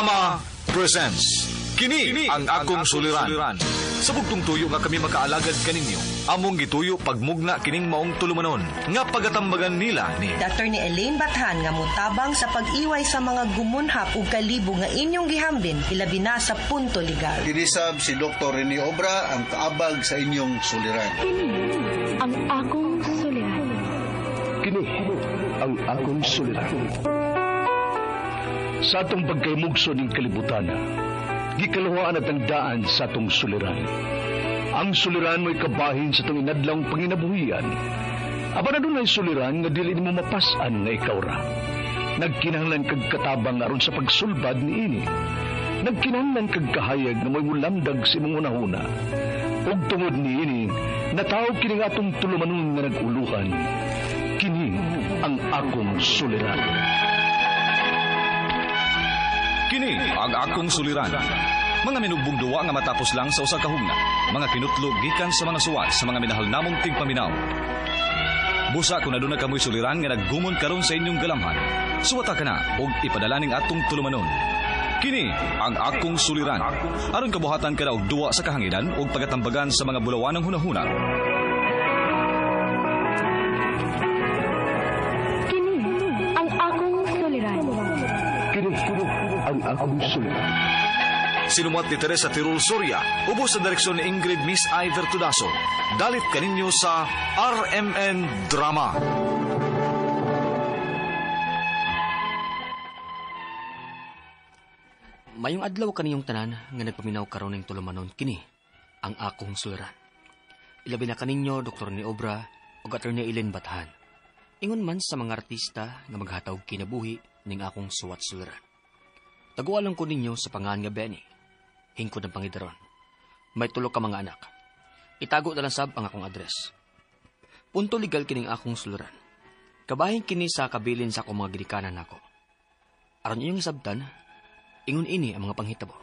Drama presents Kini ang akong suliran. Sa bugtong tuyo nga kami makaalagad kaninyo, among gituyo pagmugna kining maong tulumanon nga pagatambagan nila ni Attorney Elaine Bathan nga motabang sa pag-iway sa mga gumunhap ug kalibo nga inyong gihambin ilabi na sa punto legal. Kinisab si Dr. Rene Obra ang kaabag sa inyong suliran. Kini ang akong suliran. Kini ang akong suliran. Sa atong pagkaymugso ning kalibutan, gikaluhaan at ang daan sa atong suliran. Ang suliran mo'y kabahin sa atong inadlawng panginabuhian. Apan adunay suliran nga dili nimo mapas-an nga ikaw ra. Nagkinahanglan kag katabang aron sa pagsulbad niini. Nagkinahanglan kag kahayag nga mo'y mulamdag sa imong hunahuna. Ug tungod niini, natawo kini nga atong tulumanon nga nag-uluhan. Kini ang akong suliran. Kini ang akong suliran. Mga minugbong duwa nga matapos lang sa usa ka hugna. Mga kinutlo gikan sa mga suwat sa mga minahal namong tigpaminaw. Busa kung aduna kamoy suliran nga naggumon karon sa inyong galamhan. Suwata ka na og ipadala ning atong tulumanon. Kini ang akong suliran. Aron kabuhatan ka na og duwa sa kahanginan ug pagatambagan sa mga bulawanang hunahuna. Kini ang akong suliran. Kini ang akong suliran. Sinumuat ni Teresa Tirul Soria, ubos sa direksyon ni Ingrid Miss Iver Tudaso. Dalit kaninyo sa RMN Drama. Mayong adlaw kaniyong tanan nga nagpaminaw karon ning tulumanon kini ang akong suliran. Ilabi na kaninyo Dr. ni Obra ug Attorney Elaine Bathan. Ingon man sa mga artista nga maghatag kinabuhi ning akong suwat suliran. Tagualan ko ninyo sa pangalan nga Benny. Hingkod ang pangidaron. May tulo ka mga anak. Itago na lang sab ang akong address. Punto legal kining akong suliran. Kabahin kini sa kabilin sa akong mga gidikanan nako. Aron inyong hisabtan, ingon ini ang mga panghitabo.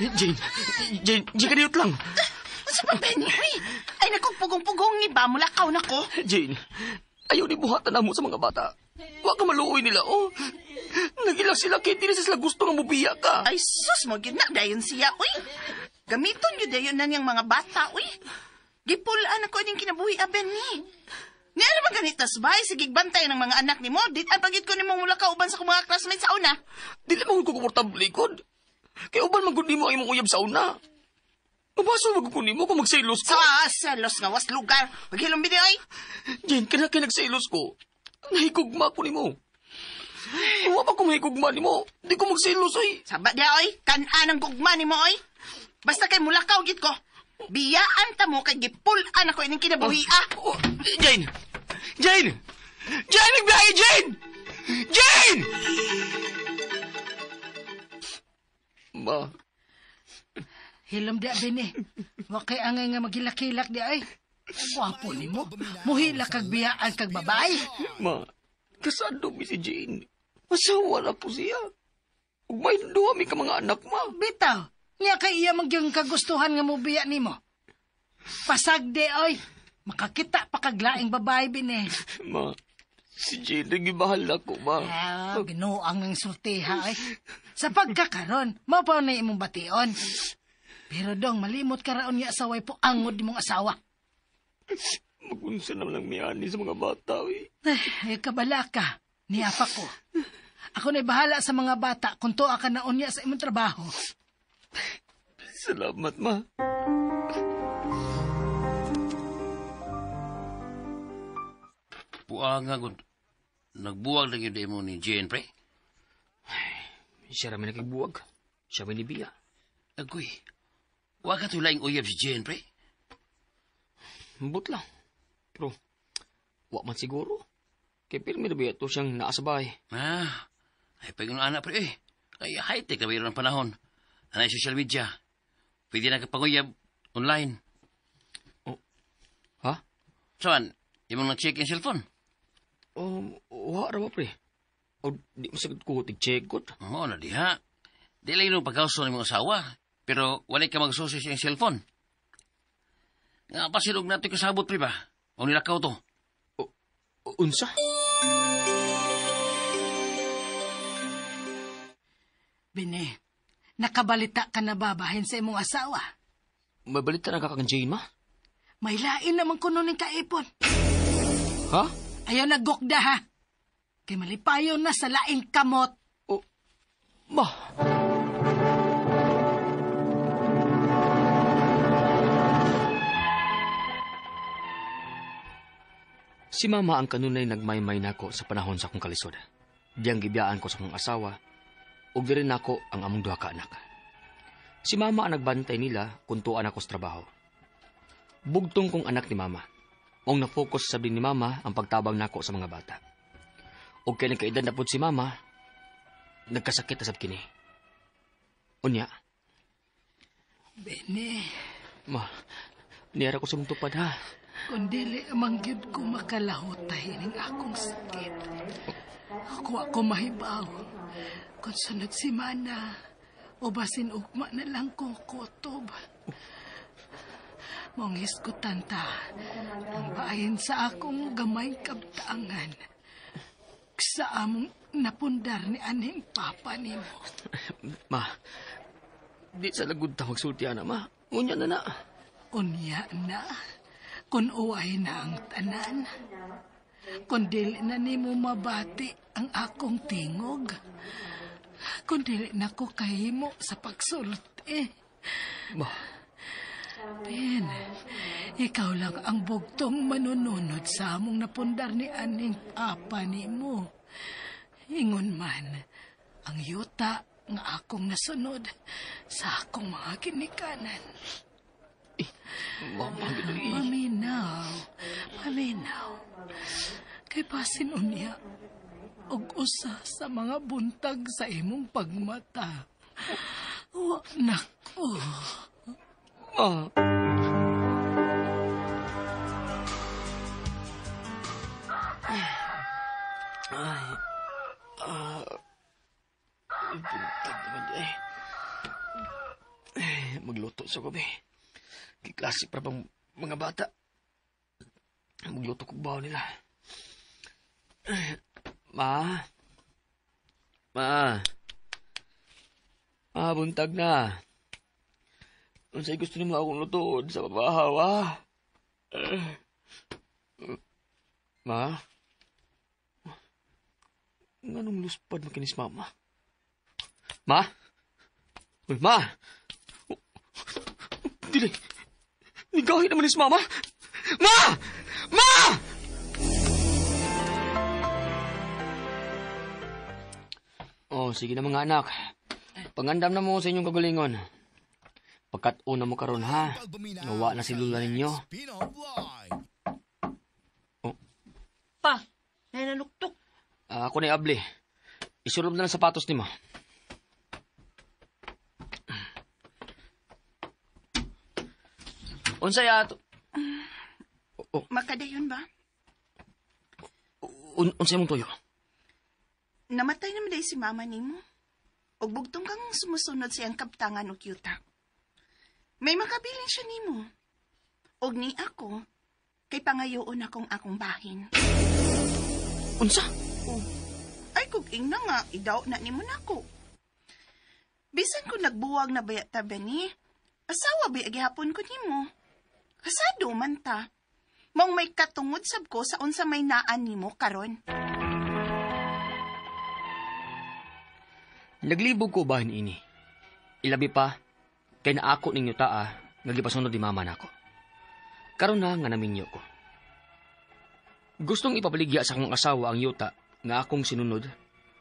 Jane, Jane, Jane, kaniyot lang. Sa pa, Benny? Uy, ay naku, pugong-pugong ni ba? Mulakaw na ko. Jane, ayaw ni buhatan na mo sa mga bata. Wa ka maluoy nila, oh. Nagilak sila kay di na sila gusto nga mubiya ka. Ay, sus mo, gyud na, dayon siya, uy. Gamiton yun dayon na niyang mga bata, uy. Gipulaan ako ining kinabuhi, ah, Benny. Nga naman ganitas ba? Sige, bantay ng mga anak ni mo. Di, ang pagit ko ni mo mula kauban sa akong mga classmates sa una. Dili man ko komportable likod. Kay uban man gud nimo ang imong uyab sa una. Mabaso man gud nimo kung magselos ko. Sa selos nga was lugar. Paghilom bini, oy. Jane, kana kay nagselos ko. Nahigugma ko nimo. Wa pa ko mahigugma nimo. Di ko magselos, oy. Saba dia, oy. Kan-an ang gugma nimo, oy. Basta kay mulakaw gid ko. Biyaan ta mo kay gipulaan ako ining kinabuhi, ah. Oh, Jane! Jane! Jane, nagbiyahe, Jane! Jane! Ma, Hilom di, Bini. Wa kay angay nga maghilak-hilak di ay. Gwapo nimo. Muhilak kag biyaan kag babae. ma, kasado mi si Jane. Masawa na po siya. Ug may duha mi ka mga anak, ma. Bitaw, niya kay iya magyang kagustuhan nga mubiya nimo. Pasag di oy. Makakita pa kag laing babae, Bini. Ma, si Jane nagibahal ako, ma. Ah, binuang ng sultiha ay. Sa pagkakaron, mao pa na imong bation. Pero dong, malimot ka raon niya sa way po angod nimong asawa. Magunsa naman ang miyani sa mga bata, eh. Ay, kabala ka. Niya pa ko. Ako na'y bahala sa mga bata kung tuwa ka na unya sa imong trabaho. Salamat, ma. Puang nga gud. Nagbuwag lang yun mo ni Jane, pre. Siya rami nagbuwag. Siya may nibiya. Agoy, wa ka tulaing uyab si Jane, pre. Mbot lang. Pero, wa man siguro. Kay pirmi na ba ito siyang naasabay. Ah, ay pag anak, pre, eh. Ay, high-tech na ba yun ang panahon? Anay social media. Pwede na kapanguyab online. Oh. Ha? Saan? Imong na-check yung cellphone? Wa ra ba, pre? O, di masagad ko tig-check ko. Oo na diha. Di lang yung pagkauso ng imong asawa. Pero walay ka magsusi sa iyang cellphone. Nga pasilog na ito'y kasabot, pre ba? O nilakaw to. Unsa? Bini, nakabalita ka na ba bahin sa imong asawa? May balita na ka kang Jane, ma? May lain naman kuno ning kaipon. Ha? Ayaw nagukda, ha? Kay malipayo na sa laing kamot. Oh, ma! Si mama ang kanunay nagmaymay nako sa panahon sa akong kalisod. Diyang gibiyaan ko sa akong asawa, ug diri nako ang among duha ka anak. Si mama ang nagbantay nila kung tuan ako sa trabaho. Bugtong kong anak ni mama. Ong na-focus sa ni mama ang pagtabang nako sa mga bata. Ug kay nagkaedad na pud si mama, nagkasakit na sab kini. Unya. Bene. Ma, niyara ko sa mong tupad ha. Kung dili mangyud ko makalahutay ning akong sakit. Ako ako mahibaw. Kung sunod si Mana, o basin ugma na lang ko kutob. Mong hisgutan ta, ang bahin sa akong gamay kabtaangan. Sa among napundar ni anhing papa nimo. Ma, di sa lagod ta magsulti ana, ma. Unya na na. Unya na. Kung uway na ang tanan. Kung dili na nimo mabati ang akong tingog. Kung dili na ko kahimo sa pagsulti. Ma. Ben, ikaw lang ang bugtong manununod sa among napundar ni aning papa nimo. Ingon man, ang yuta nga akong nasunod sa akong mga ginikanan. Mama, paminaw, paminaw. Kay pasin unya, og usa sa mga buntag sa imong pagmata. Wa nako. Ma. Ay, buntag naman eh. Magluto sa gabi. Kiklase pa bang mga bata. Magluto kong baon nila. Ma? Ma? Ma, buntag na. Unsay gusto nimo akong lutoon sa babahaw, ha? Ma? Nganong luspad makinis, mama? Ma? Uy, ma! Dili! Nigahi naman ni mama! Ma! Ma! Oh, sige na mga anak. Pangandam na mo sa inyong kagalingon. Pagkat una mo karon ha, nawa na si lula ninyo. Oh. Pa, nanaluktok. Ako na abli. Isulob na lang sapatos nimo. Unsay ato? Oh. Makadayon ba? Unsay mong tuyo? Namatay naman dahil si mama nimo. Og bugtong kang sumusunod siyang kaptangan o yuta. May makabilin siya nimo. Og ni ako, kay pangayoon akong akong bahin. Unsa? Oh. Ay, kung ingna nga, idaw na nimo nako. Bisan kung nagbuwag na baya ta, Benny, asawa ba gihapon ko nimo? Kasado man ta. Mong may katungod sab ko sa unsa may naan nimo karon. Naglibog ko bahin ini. Ilabi pa, kay naako ninyo taa, nga gipasunod ni mama nako. Karon na nga naminyo ko. Gustong ipabaligya sa akong asawa ang yuta nga akong sinunod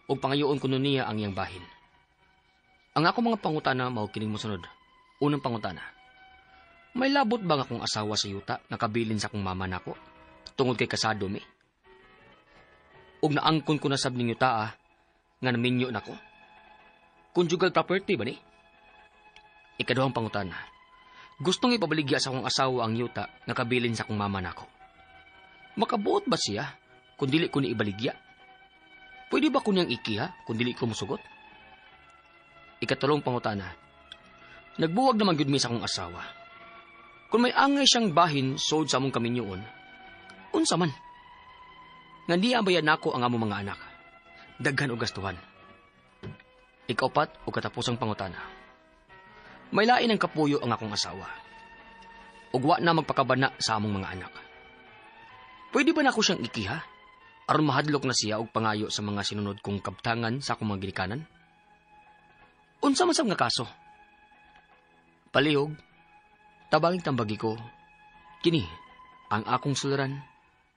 ug pangayoon kuno niya ang iyang bahin. Ang akong mga pangutana mao kining mosunod. Unang pangutana. May labot ba ang akong asawa sa yuta nga kabilin sa akong mama nako tungod kay kasado mi? Ug naangkon ko na sab ninyo taa nga naminyo nako. Conjugal property ba ni? Ikaduhang pangutana. Gustong ipabaligya sa akong asawa ang yuta nga kabilin sa akong mama nako. Makabuot ba siya kung dili ko ni ibaligya? Pwede ba ko niyang ikiha kung dili ko musugot? Ikatulong pangutana. Nagbuwag naman gyud mi sa akong asawa. Kung may angay siyang bahin sod sa among kaminyoon, unsa man? Nga niya bayad nako ang among mga anak. Daghan og gastuhan. Ikaupat o katapusang pangutana. May lain ang kapuyo ang akong asawa. Ug wa na magpakabana sa among mga anak. Pwede ba nako siyang ikiha? Aron mahadlok na siya og pangayo sa mga sinunod kong kabtangan sa akong mga ginikanan? Unsa man sab nga kaso? Palihog, tabanging tambagi ko, kini ang akong suliran,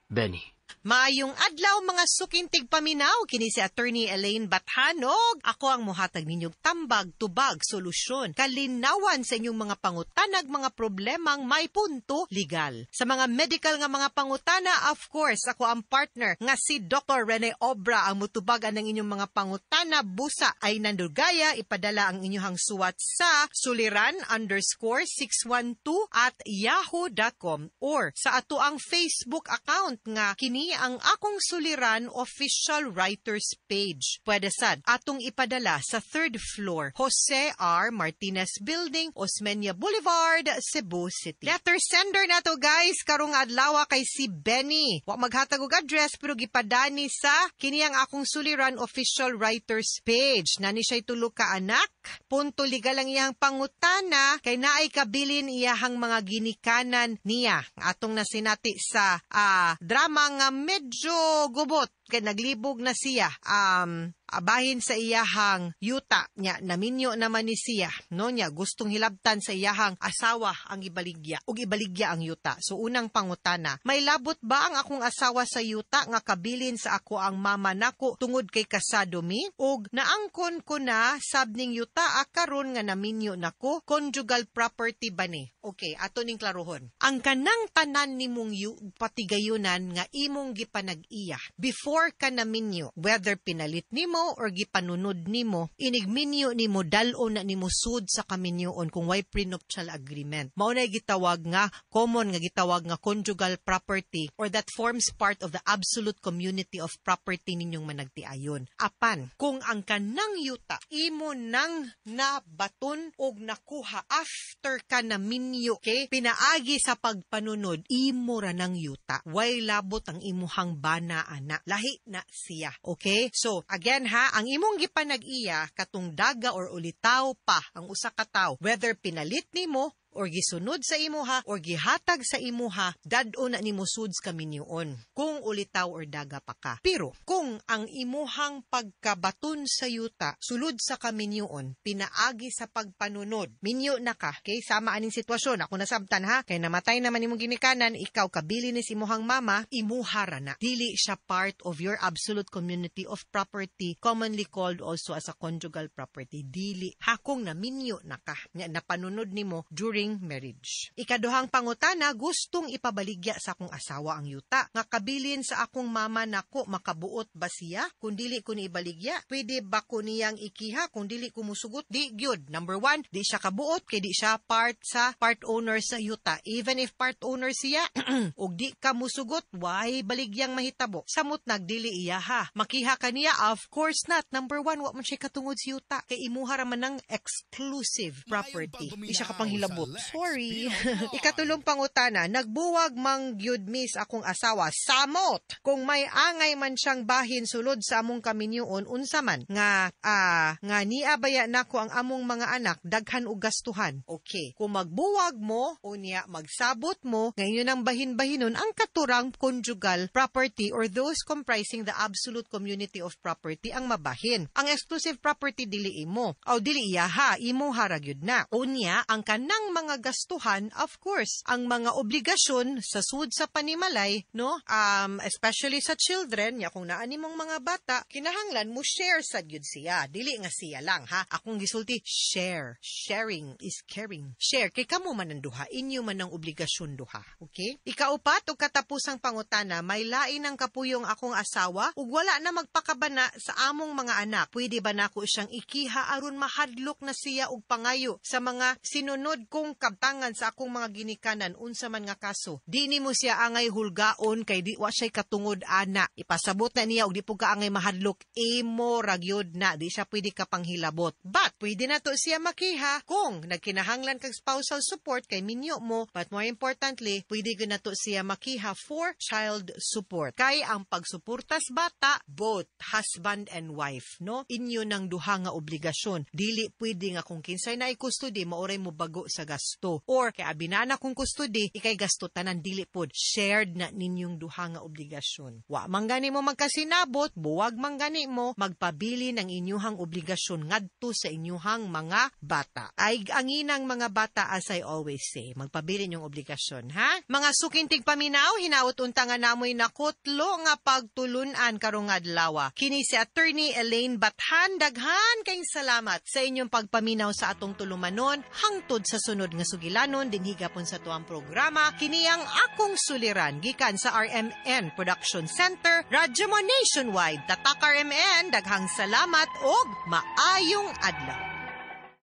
Benny. Maayong adlaw, mga suking tigpaminaw, kini si Attorney Elaine Bathanog. Ako ang muhatag ninyong tambag, tubag, solusyon, kalinawan sa inyong mga pangutanag, mga problemang may punto legal. Sa mga medical nga mga pangutana, of course, ako ang partner nga si Dr. Rene Obra ang mutubag ang inyong mga pangutana. Busa ay nandugaya, ipadala ang inyong suwat sa suliran_612@yahoo.com or sa ato ang Facebook account nga kini ang Akong Suliran Official Writers Page. Pwede sad atong ipadala sa third floor, Jose R. Martinez Building, Osmeña Boulevard, Cebu City. Letter sender na to, guys, karong adlaw kay si Benny. Wa maghatag og address pero gipadani sa kini ang Akong Suliran Official Writers Page. Nani siya tulo ka anak. Punto legal ang iyang pangutana kay naay kabilin iyahang mga ginikanan niya. Atong nasinati sa drama nga medyo gubot kay naglibog na siya abahin sa iyahang yuta nya naminyo naman ni siya, no, nya gustong hilabtan sa iyahang asawa ang ibaligya ug ibaligya ang yuta. So unang pangutana, may labot ba ang akong asawa sa yuta nga kabilin sa ako ang mama nako tungod kay kasado mi ug naangkon ko na sab ning yuta karon nga naminyo nako, conjugal property ba ni? Okay, ato ning klarohon. Ang kanang tanan nimong patigayunan nga imong gipanag-iya before ka naminyo, whether pinalit nimo or gipanunod nimo, inigminyo nimo dal-on na nimo sud sa kaminyoon kung way prenuptial agreement. Mao na gitawag nga common nga gitawag nga conjugal property or that forms part of the absolute community of property ninyong managtiayon. Apan kung ang kanang yuta imo nang nabaton og nakuha after ka naminyo, okay, pinaagi sa pagpanunod, imo ra nang yuta. Way labot ang imuhang bana ana. Lahi na siya. Okay? So, again ha, ang imong gipanag-iya katong daga or ulitaw pa ang usa ka tawo, whether pinalit nimo or gisunod sa imuha or gihatag sa imuha, dad-on na nimo suds kaminyoon kung ulitaw or daga pa ka. Pero kung ang imuhang pagkabaton sa yuta sulod sa kaminyoon pinaagi sa pagpanunod, minyo na ka, okay? Sama aning sitwasyon, ako nasabtan ha, kay namatay naman imong ginikanan, ikaw kabili ni si imuhang mama, imuha ra na. Dili siya part of your absolute community of property, commonly called also as a conjugal property. Dili hakong naminyo na ka, napanunod nimo during marriage. Ikaduhang pangutana, gustong ipabaligya sa akong asawa ang yuta nga kabilin sa akong mama nako, makabuot ba siya kung dili ko ni ibaligya? Pwede ba ko niyang ikiha kung dili ko musugot? Di gyud. Number one, di siya kabuot kay di siya part sa part owner sa yuta. Even if part owner siya ug di ka musugot, why baligyang mahitabo? Samot nagdili iya ha. Makiha ka niya? Of course not. Number one, wa man siya katungod sa yuta kay imuha ra man ng exclusive property. Di siya kapanghilabot. Sorry. Ikatulong pangutana, nagbuwag mang gyud miss akong asawa. Samot! Kung may angay man siyang bahin sulod sa among kaminyoon, unsa man nga nga niya baya nako ang among mga anak, daghan og gastuhan. Okay. Kung magbuwag mo o niya magsabot mo, ngayon ang bahin-bahinon ang katurang conjugal property or those comprising the absolute community of property ang mabahin. Ang exclusive property dili imo. O dili iya ha, imo hara gyud na. Unya, ang kanang mga gastuhan, of course, ang mga obligasyon sa sud sa panimalay, no? Especially sa children, ya kung naani mong mga bata, kinahanglan mo share sa gyud siya. Dili nga siya lang ha. Akong gisulti, share. Sharing is caring. Share kay kamo man ang duha, inyo man ang obligasyon duha. Okay? Ikaupat ug katapusang pangutana, may lain ang kapuyong akong asawa ug wala na magpakabana sa among mga anak. Pwede ba nako siyang ikiha aron mahadlok na siya og pangayo sa mga sinunod kong akong kabtangan sa akong mga ginikanan unsa man nga kaso. Di nimo siya angay hulgaon kay di wa siya'y katungod ana. Ipasabot na niya og di pud ka angay mahadlok, imo ra gyud na, di siya pwede ka panghilabot. But pwede na to siya makiha kung nagkinahanglan kag spousal support kay minyo mo, but more importantly, pwede gyud na to siya makiha for child support. Kay ang pagsuportas bata, both husband and wife, no? Inyo nang duha nga obligasyon. Dili pwede nga kung kinsay na custody maoray mo bago sa gasto. Or kay abinana kung custody, ikay gasto tanan, dili pod. Shared na ninyong duha nga obligasyon. Wa man gani mo magkasinabot, buwag man gani mo magpabili ng inyuhang obligasyon ngadto sa inyuhang mga bata. Ay ang inang mga bata, as I always say, magpabili inyong obligasyon, ha? Mga suking tigpaminaw, hinaot unta nga namoy nakutlo nga pagtulunan karong adlaw. Kini si Attorney Elaine Bathan, daghan kayong salamat sa inyong pagpaminaw sa atong tulumanon hangtod sa sunod nga sugilanon dinhi gapon sa tuang programa. Kini ang Akong Suliran gikan sa RMN Production Center, Radyo Mo Nationwide. Tatak RMN, daghang salamat og maayong adlaw.